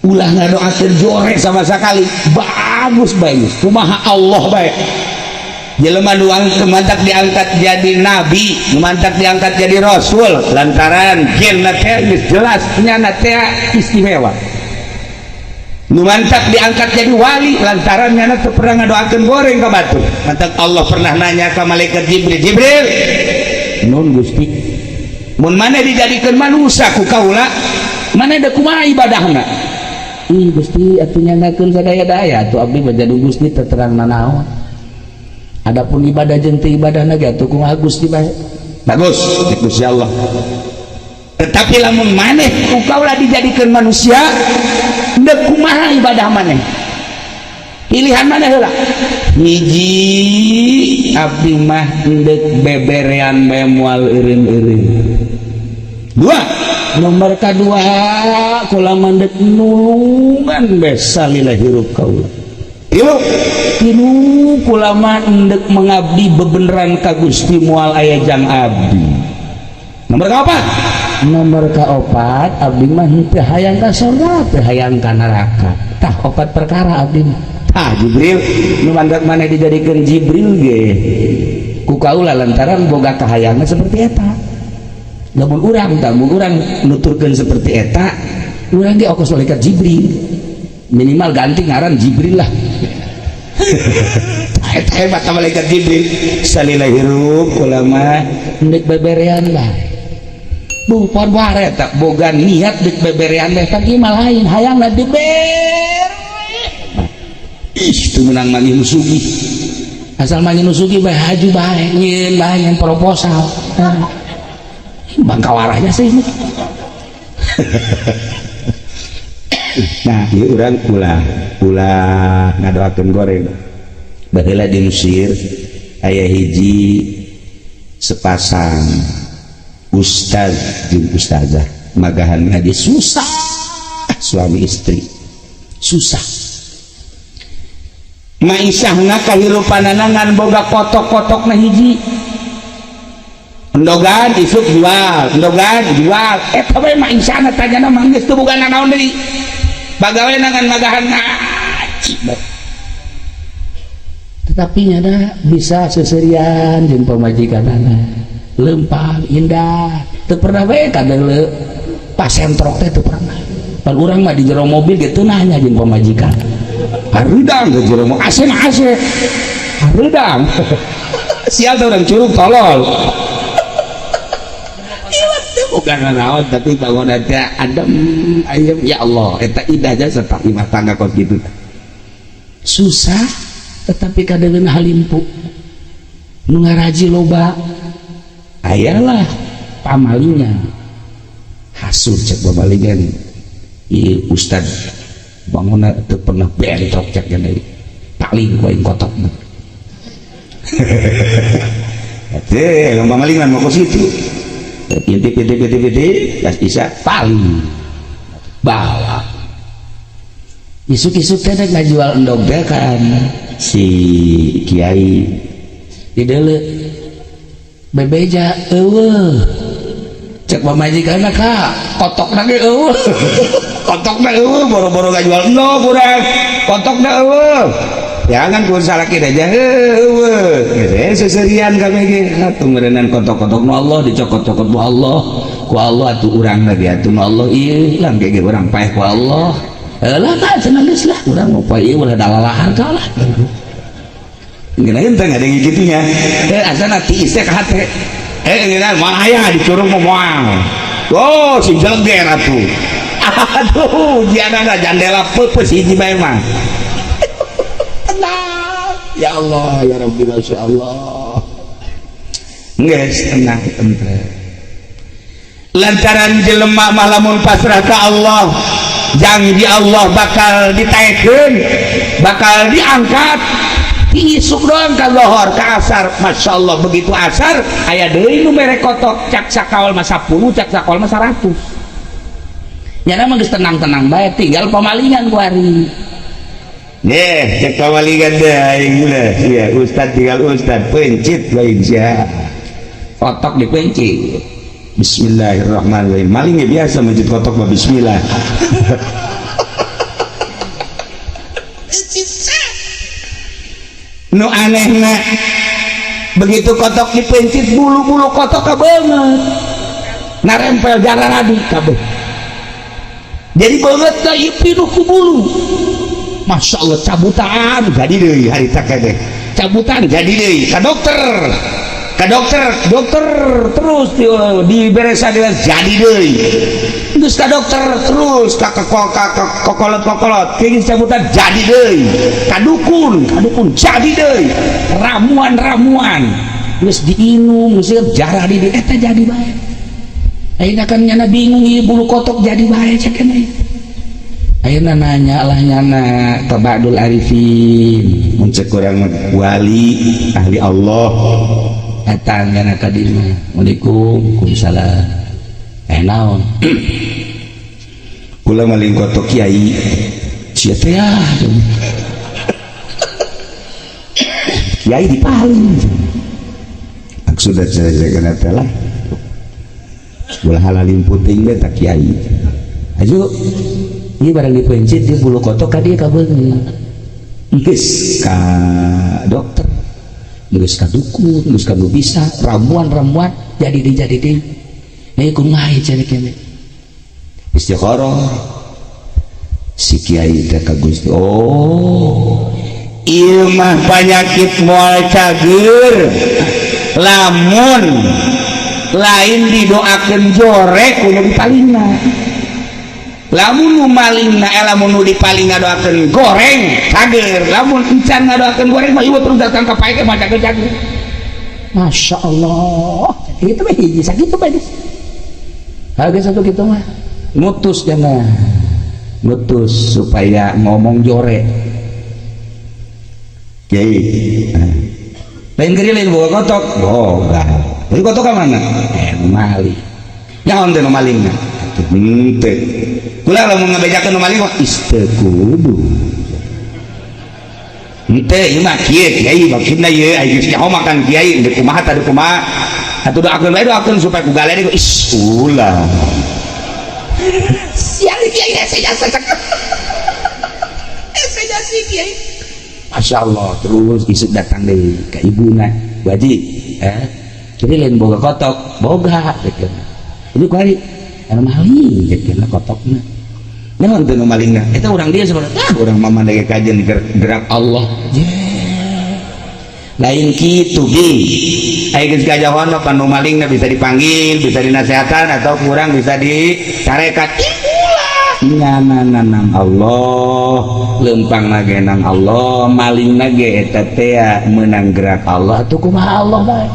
Ulah ngadoakeun jore sama sekali, bagus bae geus kumaha Allah bae. Jelema nu mantak diangkat jadi nabi, nu mantak diangkat jadi rasul lantaran genna teh geus jelas nyana teh istimewa. Nu mantak diangkat jadi wali lantaran nyana teu pernah ngadoakeun goreng ka batur. Mantak Allah pernah nanya ka malaikat Jibril, Jibril, nun Gusti, mun maneh dijadikeun manusia ku kaula, maneh da kumaha ibadahna? Ih Gusti, atuh nyandakeun sadaya-daya atuh abdi mah jadi Gusti teu terang nanaon. Adapun ibadah jeung teu ibadah na ge atuh kumaha Gusti bae. Bagus, Gusti Allah. Tetapi lamun maneh ku kaula dijadikeun manusia, ndek kumaha ibadah maneh? Pilihan maneh heula. Hiji, abdi mah ndek beberean bae moal eureun-eureun. Dua, Nomor kadua, kula mah ndek nulungan bae salila hirup kaula. Tilu, Tilu, kula mah endek mengabdi bebeneran ka Gusti, moal aya jang abdi. Nomor kaopat? Nomor kaopat, abdi mah henteu hayang ka surga, teu hayang ka neraka. Tah, opat perkara abdi mah. Tah, Jibril. Nu mandat maneh dijadikeun Jibril ge ku kaula lantaran boga kahayangna seperti eta. Lamun urang tah, mun urang nuturkeun seperti eta, urang ge okos malaikat Jibril, minimal ganti ngaran Jibril lah. Eta hebat ka malaikat Jibril. Salila hirup kula mah ndek beberean lah. Bu bare tak boga niat dek beberean teh, tadi mah lain hayangna dibere. Ih, itu menang manggih nu sugih. Asal manggih nu sugih bae, haju bae, nyieun bae, nyieun proposal. Nah, bangka warahnya sih ini. Nah, ieu urang ulah ulah ngadoakeun goreng. Baheula di Mesir aya hiji sepasang ustaz jeung ustazah magahan ngaji susah, suami istri susah. Maisahna kahirupanana ngan boga kotok-kotokna hiji, endogan isuk jual, endogan jual, eta we maisahna. Tanyana mah geus teu boga nanaon deui, bagawe ngan magahan ngaji bae. Tetapi nyana bisa seserian jeung pamajikanana, lempang indah, teu pernah bae kadeuleu pasentrok teh, teu pernah. Pan urang mah di jero mobil gitu nanya jeung pamajikan. Hareudang ke jero mobil, AC mah AC hareudang. Sial tuh orang curug tolol. Bukan naon, tapi bangun aja adem ayem, ya Allah, eta indah aja serta imah tangga kos gitu. Susah tetapi kadeuleu halimpu, nu ngaraji loba, ayalah pamalinya. Hasud cek pamalingan, ieu ustad bangunna teu pernah bentrok cek deui, paling ku aing kotokna. Teh pamalingan mah kos kitu. Intip intip intip intip, gas bisa paling bawa isuk-isuk teh rek ngajual endog teh kan si kiai. Di deuleu bebeja eueuh, cek pamajikanna ka kotokna ge eueuh. Kotokna eueuh, boro-boro ngajual endog urang, kotokna eueuh. Jangan ku salaki aja eueuh geus seserian kami ge atuh meureunnan kotok-kotok nu Allah dicokot-cokot ku Allah, ku Allah atuh urang lagi atuh nu Allah ieu lang ge urang paeh ku Allah. Lah tak cenah, geus lah urang mau paeh ieu ulah dalalahar ka lah. Ngeunaheun teh ngadenge kitunya. Eh, asana tiis teh ka hate. Eh, ngeunaheun moal aya dicurug mah moal. Oh, si jeleger atuh. Aduh, ujianana jandela peupeus hiji bae mah. Tenang ya Allah ya Rabbi, Masya Allah. Geus tenang tentrem. Lantaran jelema mah lamun pasrah ka Allah, janji Allah bakal ditaekeun, bakal diangkat. Isuk doang ka lohor ka asar, Masya Allah, begitu asar aya deui nu mere kotok, cak sakawal mah 10, cak sakawal mah 100. Nyana mah geus tenang-tenang bae, tinggal pamalingan kuari. Neh, cek pamalingan deh aing ulah. Sia ustad tinggal ustad pencit lain sia. Kotok dipencit. Bismillahirrahmanirrahim. Maling ya biasa mencit kotok mah bismillah. Nu anehna begitu kotok dipencit, bulu-bulu kotok kabeungeut narempel jararadi kabeh, jadi banget teh ieu pinuh ku bulu. Masya Allah, cabutan. Jadi deui harita keneh. Cabutan. Jadi deui ka dokter. Ka dokter, dokter terus diberesa, jadi deui. Geus ka dokter terus ka kokolot-kokolot geus cabutan jadi deui. Ka dukun, ka dukun jadi deui. Ramuan-ramuan geus diinum, geus jarah di eta jadi bae. Ayeuna kan nyana bingung ieu bulu kotok jadi bae cek keneh. Ayeuna nanya lah nyana ka Ba'dul Arifin, mun cek urang wali ahli Allah datang nyana ka dieu. Assalamualaikum, waalaikumsalam. Naon? Kula maling kotok kiai. Sia teh ya. Kiai dipaling. Maksudna cenah teh lah. Ulah halalin puting teh tak kiai. Aju ieu barang dipencit di bulu kotok ka dieu kabeungeut. Geus ka dokter, geus ka dukun, geus ka nu bisa, ramuan-ramuan jadi deui jadi deui. Kumaha cenah kene? Istikharah si kiai teh ka Gusti. Oh, ieu mah panyakit moal cager lamun lain didoakeun jorek kudu dipalingna. Lamun nu malingna lamun nu dipaling ngadoakeun goreng cager, lamun encan ngadoakeun goreng mah ieu terus datang ka pae mah cager-cager. Masya Allah, itu mah hiji sakitu bae. Harga satu gitu mah ngutus jangan ngutus supaya ngomong jore kiai lain geri lain bawa kotok boga lain kotok ka mana mali nyaon teh nu malingna henteu kula lamun ngabejakeun nu maling mah teu kudu henteu ieu mah kieu kiai maksudna ieu ai geus nyaho makan kiai deuk kumaha tadi kumaha atuh doakeun bae doakeun supaya ku galede is ulah siang kiai hese jasa hese jasa kiai. Masya Allah terus isuk datang deui ka ibuna Bu Haji jadi lain boga kotok boga gitu itu kuari anu maling gitu kotokna naon teh nu malingna eta urang dia sebenarnya ah urang mah mandege kajen gerak Allah lain kitu bi aya geus kajahoan mah panu malingna bisa dipanggil bisa dinasehatan atau kurang bisa dicarekan nyana nang Allah lempang nage nang Allah maling nage eta teh meunang gerak Allah atuh kumaha Allah bae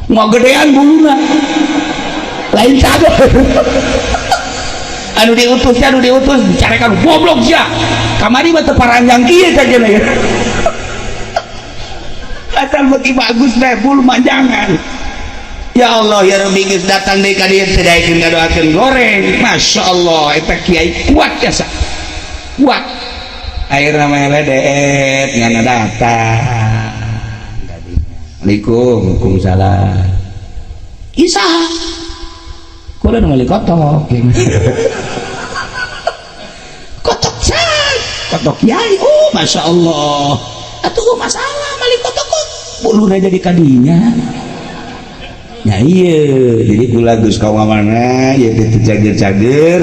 ngogedean buluna lain cager anu diutus anu diutus dicarekan goblok sia kamari mah teu paranjang kieu saja ya asal beki bagus deh bulu manjangan. Ya Allah ya Rabbi geus datang deui ka dieu teu daekeun ngadoakeun goreng. Masya Allah eta kiai kuat jasa kuat akhirna mah ledeet ngana datang. Assalamualaikum waalaikumsalam. Isa kula nu meuli kotok kotok say kotok kiai. Oh Masya Allah atuh masalah meuli kotok buluna jadi kadinya ya iya jadi kula geus ka mana ieu teh cager-cager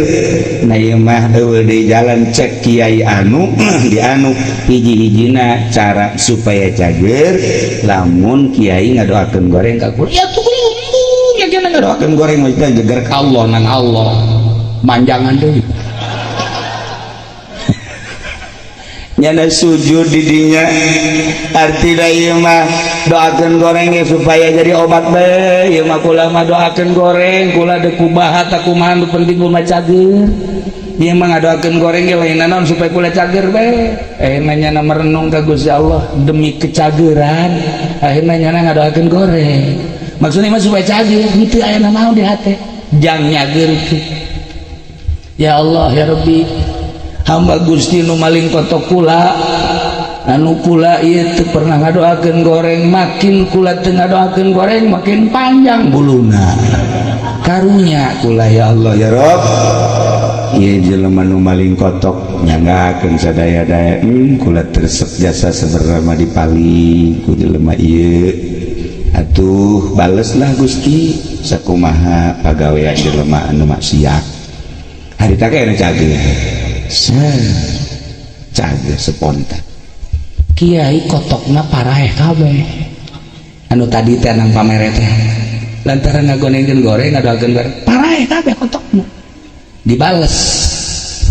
nah ieu mah eueuh deui jalan cek kiai anu di anu hiji-hijina cara supaya cager lamun kiai ngadoakeun goreng ka kula ya tuh embung ya kana ngadoakeun goreng mah teh jeger ka Allah nang Allah manjangan deui nyana sujud di dinya artina ieu mah doakeun goreng supaya jadi obat bae ieu mah kula mah doakeun goreng kula deuk kumaha ta kumaha nu penting kula cager ieu mah ngadoakeun goreng ge lain naon supaya kula cager bae akhirna nyana merenung ka Gusti Allah demi kecageran akhirna nyana ngadoakeun goreng maksudna mah supaya cager henteu aya naon di hate jang nyageurkeun ya Allah ya Rabbi hamba Gusti nu maling kotok kula anu kula ieu teu pernah ngadoakeun goreng makin kula teu ngadoakeun goreng makin panjang buluna karunya kula ya Allah ya Rabb ieu jelema nu maling kotok nyanggakeun sadaya-daya kula teu resep jasa sebenarna mah dipaling ku jelema ieu atuh baleslah Gusti sakumaha pagawean jelema anu maksiat harita ge anu cager cager spontan kiai kotokna paraeh kabeh anu tadi teh nang pamere teh lantaran ngagonengkeun goreng ngadoakeun goreng paraeh kabeh kotokna Dibales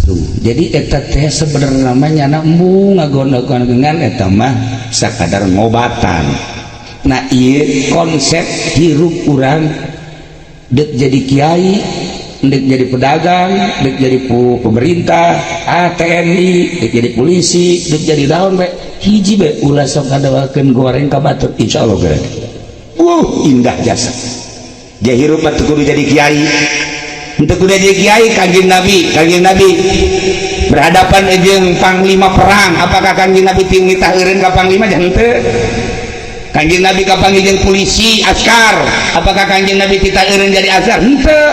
tuh. Jadi eta teh sebenarnya namanya anak embung ngagondogan eta mah sakadar ngobatan. Nah, ieu konsep hirup urang dek jadi kiai, dek jadi pedagang, dek jadi pemerintah, TNI, dek jadi polisi, dek jadi daun bae, hiji bae, ulah sok ngadawakeun goreng ka batur, insyaallah goreng. Indah jasa dia hirup mah teu kudu jadi kiai, teu kudu jadi kiai. Kanjeng Nabi, Kanjeng Nabi berhadapan jeung panglima perang, apakah Kanjeng Nabi tinggi eureun ka panglima? Jangan teu. Kanjeng Nabi kapanggih jeung polisi askar, apakah Kanjeng Nabi tita eureun jadi askar? Henteu.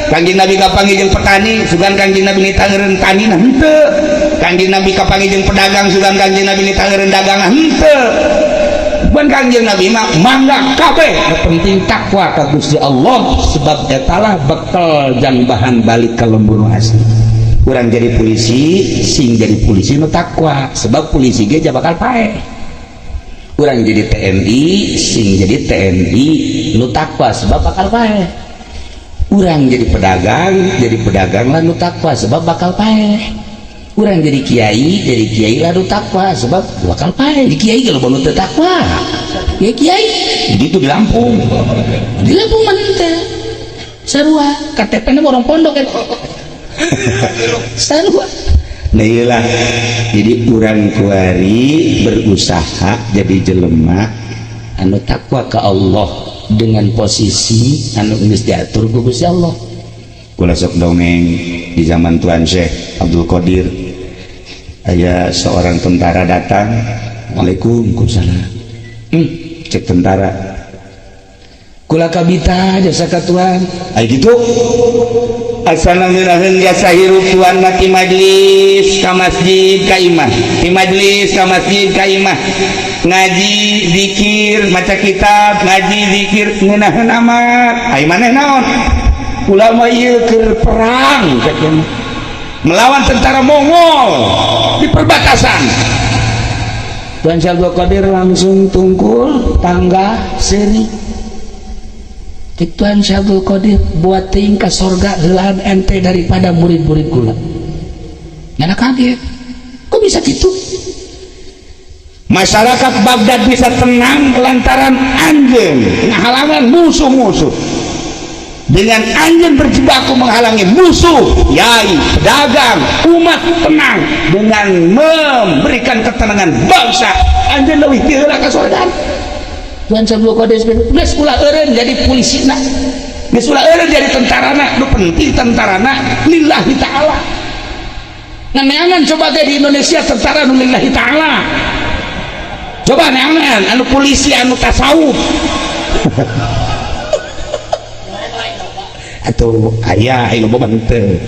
Kanjeng Nabi kapanggih jeung petani, sugan Kanjeng Nabi nita eureun tani? Henteu. Kanjeng Nabi kapanggih jeung pedagang, sugan Kanjeng Nabi nita eureun dagang? Henteu. Bukan, Kanjeng Nabi mah mangga kabeh, nu penting takwa ka Gusti Allah, sebab etalah bekal jang bahan balik ka lembur asli. Urang jadi polisi, sing jadi polisi nu takwa, sebab polisi ge bakal paeh. Urang jadi TNI, sing jadi TNI nu takwa, sebab bakal paeh. Urang jadi pedagang, jadi pedagang lah nu takwa, sebab bakal paeh. Urang jadi kiai, jadi kiai lah nu takwa, sebab bakal paeh. Di kiai kalau nu teu takwa ya kiai. Jadi itu di Lampung. Di Lampung mah teh sarua KTP na orang pondok kan sarua. Nah, iyalah, jadi urang kuari berusaha jadi jelema anu takwa ke Allah dengan posisi anu geus diatur ku Gusti Allah. Kula sok dongeng di zaman Tuan Syekh Abdul Qadir, aya seorang tentara datang. Waalaikumsalam. Cek tentara, "Kula kabita jasa ka tuan." Ay gitu, asal ngeunaheun jasa hirup tuan mah, ti majlis ka masjid ka imah, ti majlis ka masjid ka imah, ngaji, zikir, maca kitab, ngaji, zikir, ngeunaheun amat. Ai maneh naon? "Kula mah ieu keur perang," cek dia mah, "melawan tentara Mongol di perbatasan." Tuan Syekh Abdul Qadir langsung tungkul tangga seuri. Cek Tuan Syekh Abdul Qadir, "Buat ting ka sorga heulaan ente daripada murid-murid kula." Nyana kaget, kok bisa gitu? Masyarakat Baghdad bisa tenang lantaran anjeun ngahalangan musuh-musuh. Dengan anjeun berjibaku menghalangi musuh, yai, pedagang, umat tenang. Dengan memberikan ketenangan bangsa, anjeun leuwih ti heula ka sorga. Tuan Syekh Abdul Qadir, "Geus, ulah eureun jadi polisi na, geus, ulah eureun jadi tentarana, nu penting tentarana lillahi ta'ala." Neangan coba ge di Indonesia tentara nu lillahi ta'ala. Coba neangan anu polisi anu tasawuf atau aya, aya loba henteu.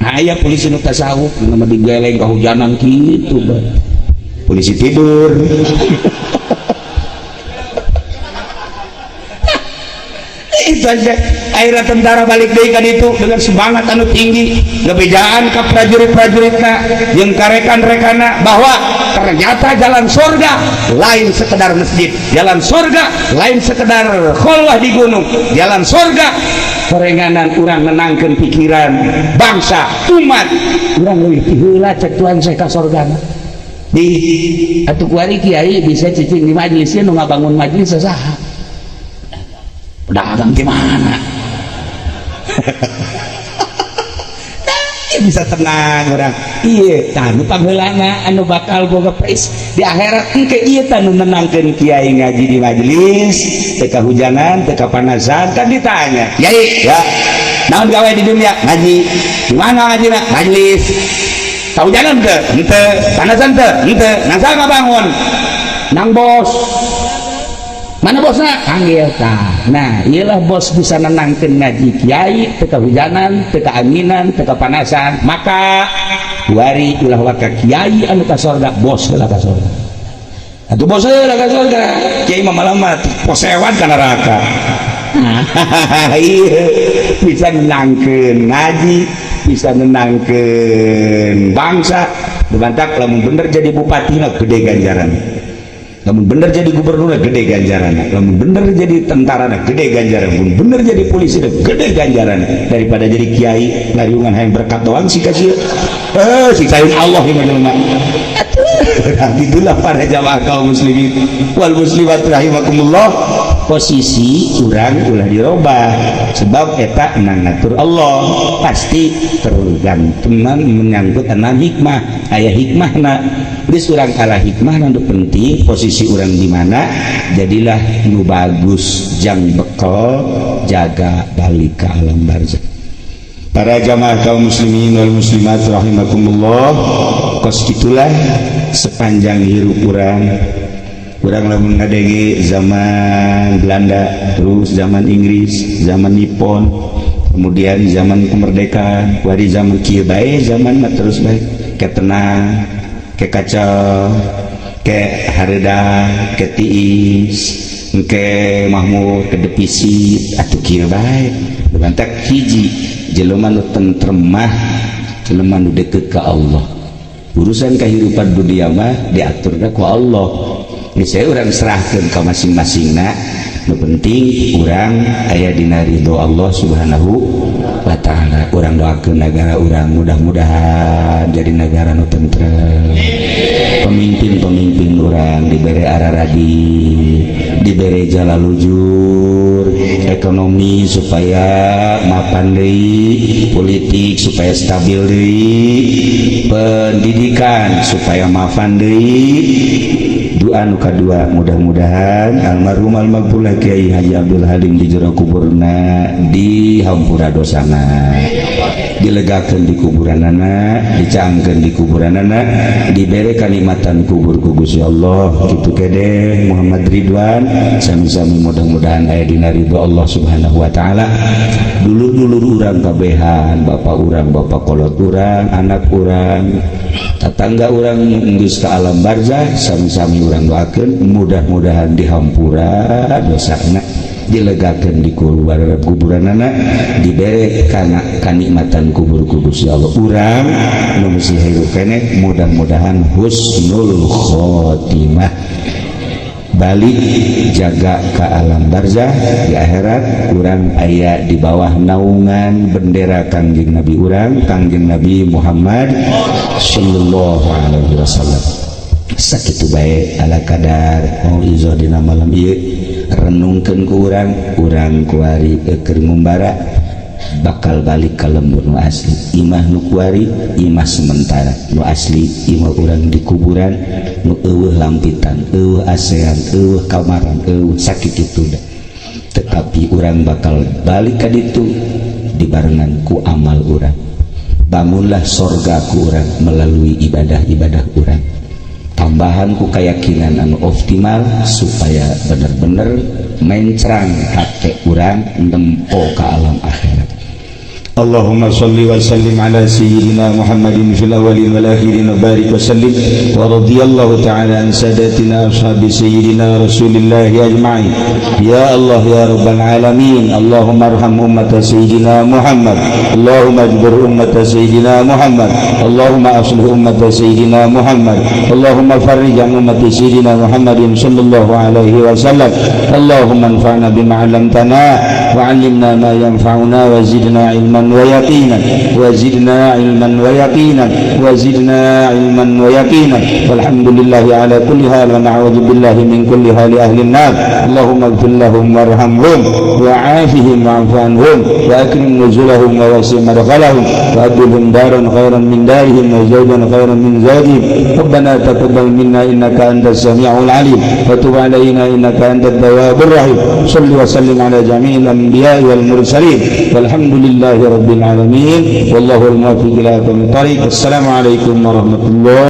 Aya polisi nu tasawuf nama digeleng kehujanan gitu, Bang. Polisi tidur. Itu aja. Akhirnya tentara balik deui ka ditu dengan semangat anu tinggi, ngebejaan ka prajurit-prajuritna jeung ka rekan-rekanna bahwa ternyata jalan surga lain sekedar masjid, jalan surga lain sekedar kholwah di gunung, jalan surga sorenganan urang nenangkeun pikiran bangsa umat urang leuwih ti heula, cek Tuhan saya, ka sorgana. Di atuh kuari kiai bisa cicing di majelis, nu ngabangun majelis saha? Pedagang gimana? Bisa tenang orang iya tah nu pangheulana anu bakal boga pres di akhirat engke. Ieu tah nu nenangkeun kiai ngaji di majelis teu kahujanan, teu kapanasan. Kan ditanya, "Kiai, ya naon gawe di dunia?" "Ngaji." "Di mana ngajina?" "Majelis." "Kahujanan teu?" "Henteu." "Panasan teu?" "Henteu." "Nang saha ngabangun?" "Nang bos." "Mana bosna? Panggil." Tah, nah iyalah bos bisa nenangkeun ngaji kiai teu kahujanan, teu kaanginan, teu kapanasan. Maka wari ulah waka kiai anu ka sorga, bos heula ka sorga Atuh bos heula ka sorga, kiai mah malah mah posewan ka neraka. Iya, bisa nenangkeun ngaji, bisa nenangkeun bangsa. Dibantak lamun bener jadi bupati mah gede ganjaran. Lamun bener jadi gubernur, gede ganjaran. Lamun bener jadi tentara, gede ganjaran. Lamun bener jadi polisi, gede ganjaran, daripada jadi kiai ngariungan hayang berkat doang sih kasih eh siksain Allah yang jelema. Nah, itulah para jamaah kaum muslimin wal muslimat rahimakumullah, posisi urang ulah dirobah, sebab eta nang ngatur Allah. Pasti tergantung menyangkut enam hikmah, aya hikmahna, geus urang kalah hikmah. Nu penting posisi urang di mana, jadilah nu bagus jang bekal jaga balik ke alam barzah. Para jamaah kaum muslimin wal muslimat rahimakumullah, kos itulah sepanjang hirup urang. Urang lamun ngadenge zaman Belanda, terus zaman Inggris, zaman Nippon, kemudian zaman kemerdekaan, wari zaman kieu bae, zaman mah terus bae ke tenang, ke kacau, ke hareudang, ke tiis, ke mahmur, ke defisit, atuh kieu bae. Mantak hiji jelema nu tentrem mah jelema nu deket ka Allah. Urusan kehidupan dunia mah diaturna ku Allah. Ini saya urang serahkan ke masing-masing. Nu penting urang aya dina ridho Allah Subhanahu wa Ta'ala. Urang doakeun negara urang, mudah-mudahan jadi negara nu tentrem, pemimpin-pemimpin urang diberi araradi, diberi jalan lujur, ekonomi supaya mapan deui, politik supaya stabil deui, pendidikan supaya mapan deui. Doa nu kadua, mudah-mudahan almarhum almaghfurlah Kiai Haji Abdul Halim di jero kuburna dihampura dosana, dilegakeun di kuburanana, dicaangkeun di kuburanana, dibere kanikmatan kubur ku Gusti Allah. Kitu kede Muhammad Ridwan, sami-sami mudah-mudahan aya dina ridho Allah Subhanahu wa Taala. Dulur-dulur urang kabehan, bapak urang, bapak kolot urang, anak urang, tetangga urang geus ka alam barzah, sami-sami urang doakeun mudah-mudahan dihampura dosana, dilegakeun di kuburanana, dibere kana kanikmatan kubur ku Gusti Allah. Urang nu masih hirup keneh, mudah-mudahan husnul khotimah, balik jaga ke alam barzah, di akhirat urang aya di bawah naungan bendera Kangjeng Nabi urang, Kangjeng Nabi Muhammad sallallahu alaihi wasallam. Sakitu bae ala kadar mauizah dina malam ieu. Renungkeun ku urang. Urang kuari keur ngumbara, bakal balik ke lembur nu asli. Imah nu kuari imah sementara, nu asli imah urang di kuburan nu euweuh lampitan, euweuh asean, euweuh kamaran, euweuh sakit itu dah. Tetapi urang bakal balik ka ditu dibarengan ku amal urang. Bangunlah sorga ku urang melalui ibadah-ibadah urang, tambahan ku keyakinan anu optimal supaya bener-bener mencrang hati urang nempo ke alam akhirat. اللهم صل وسلم على سيدنا محمد في الأولين والآخرين وبارك وسلم، ورضي الله تعالى عن ساداتنا أصحاب سيدنا رسول الله أجمعين. يا الله، يا رب العالمين، اللهم ارحم أمة سيدنا محمد، اللهم اجبر أمة سيدنا محمد، اللهم أصلح أمة سيدنا محمد، اللهم فرج عن أمة سيدنا محمد صلى الله عليه وسلم. اللهم انفعنا بما علمتنا وعلمنا ما ينفعنا وزدنا علما ويقينا، وزدنا علما ويقينا، وزدنا علما ويقينا. والحمد لله على كل حال، ونعوذ بالله من كل حال أهل النار. اللهم اغفر لهم وارحمهم وعافهم واعف عنهم وأكرم نزلهم ووسع مدخلهم وأبدلهم دارا خيرا من دارهم وزوجا خيرا من زوجهم. ربنا تقبل منا إنك أنت السميع العليم، وتب علينا إنك أنت التواب الرحيم. صل وسلم على جميع الأنبياء والمرسلين، والحمد لله رب العالمين، والله الموفق إلى أقوم الطريق. السلام عليكم ورحمة الله.